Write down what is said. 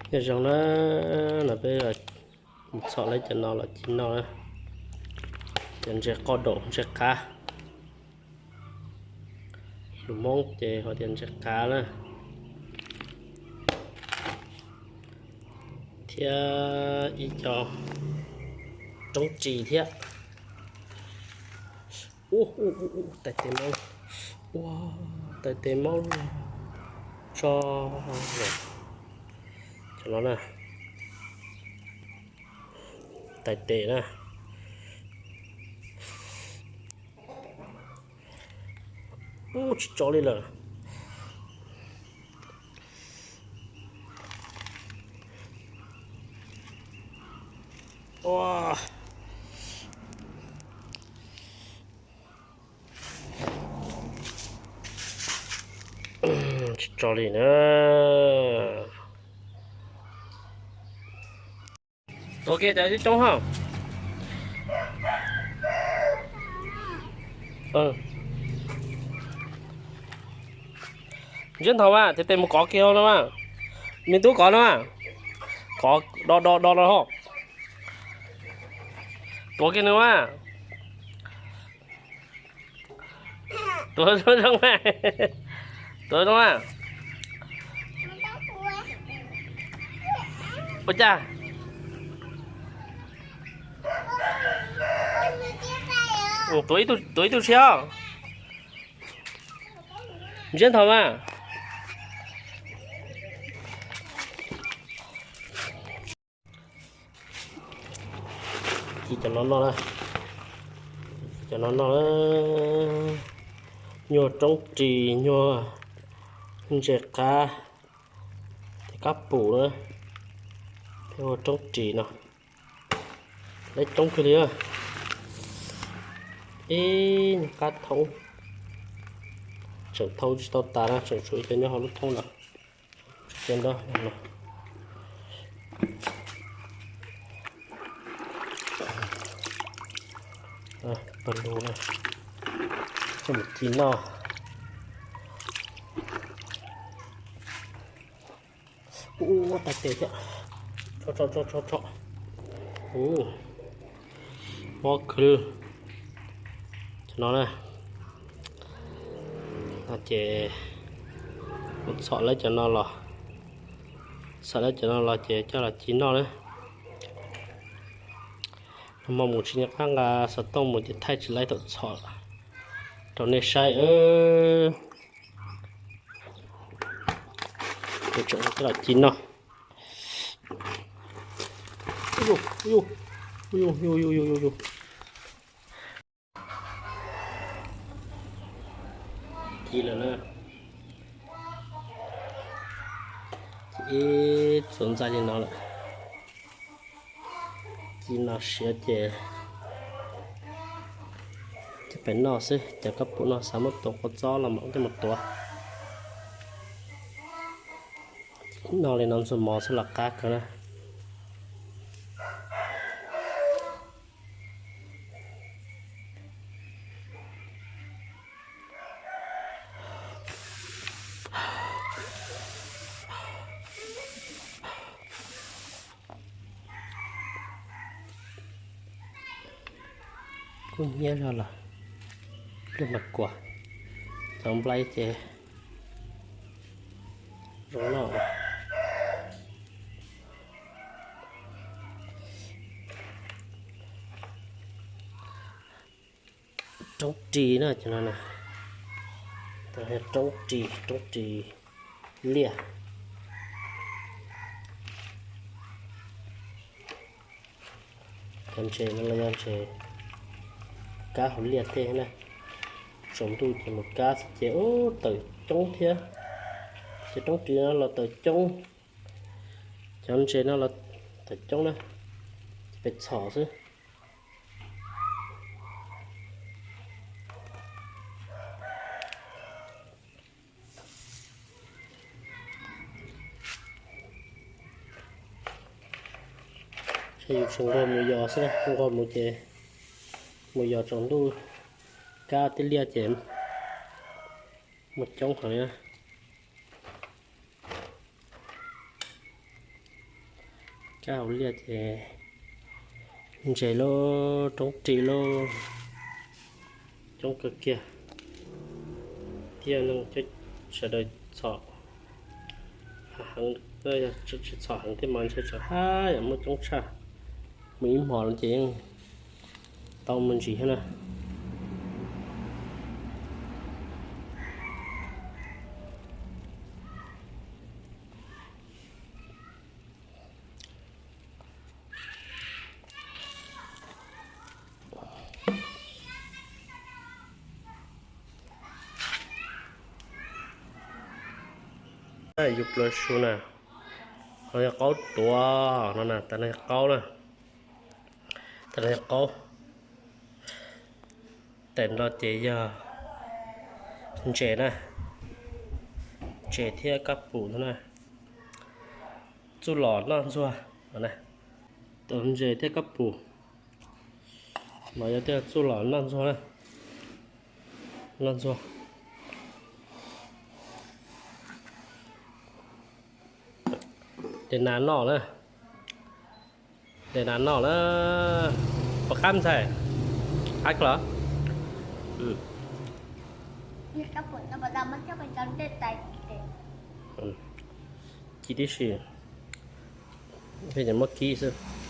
Nyob zoo na, no peb mus txhom lawv cov no los ci noj na. Cov ntses qoj daum ntses qav, lus Hmoob ces hu tias ntses qav na, thiab ib co roob ris thiab. Ua, tais tes maub, ua, tais tes maub tso, cov no na, tais tes na. Ub, tsis tso li lawm. Ua, tsis tso li na. Tuav kiag cov coob coob hos. Ntsiab nthav mas, tes tes mus kov kiag no mas. Me tub kov no mas. Kov do do do no hos. Tuav kiag no mas. Tuav zoo zoo mas. Tuav zoo mas. Ua cas? Tuav ib tug, tuav ib tug tshiab. Ntsiab nthav mas. Ci cov no noj na, cov no noj na, nyuag roob ris, nyuag ntses qav, tes kab pum na, thiab ua roob ris no. Lawv coob kawg li. Ib nyuag qab thoob, tseem thau tsis tau tas na, tseem tshuav ib co nyob hauv lub thoob no. Tsis cia nrog no. Pawg lug na, coj mus ci noj. Ua tais tes thiab. Tso tso tso tso tso. Ub, mob kawg li. Cov no na, no ces mus txhom lawv cov no los, txhom lawv cov no los ces coj los ci noj na. Nag hmo mus tsis nco qab nqa xov tooj mus ces thaij tsis laib thaum txhom rau nej saib. Ces tseem coj los ci noj. Ci lawm na, ci ib txuas ntxaij li no lawm. Ci no siav ces coj pem noj xwb, cov kab pum no xav muab tua kua txob los mas ua tej mus tuav. Noj li no ntxuag mov xwb los qab kawg na. Kub hnyiab zog los, pliag mas kuam, cov nplaib ces zoo noj. Roob ris na, cov no na, roob ris, roob ris liaj. Cov ntses no los yog ntses kab hauv liaj tej na. Tsaus ntuj ces mus kab xwb ces ub tawm coob thiab. Ces roob ris no los tawm coob. Cov ntses no los tawm coob na, peb txhom xwb. Ces yus tsis nquag mus yos xwb, nquag mus ces mus yos tsaus ntuj kab tej liaj ces muaj coob heev li na. Kab hauv liaj ces ntses lub roob ris lub coob kawg kiag, thiab neeg sawv daws txhom heev, yog tsis txhom heev thiab mas ntshe tsam haj yam muaj coob tshaj. Mus ib hmos no ces yeej tau mus ntsis thiab na. Yus plaws su na, ho yog qaub tuav no na, tas no yog qaub na, tas no yog qaub. Tes no ces yog ntses na, ntses thiab kab pum no na, txuj lom noj ntxuag no na. Ntses thiab kab pum no yog tej txuj lom noj ntxuag na, noj ntxuag. Tes nas noj na, tes nas noj na, puas qab ntxhais? Qab los? Ci tib si, peb cov muab kib xwb.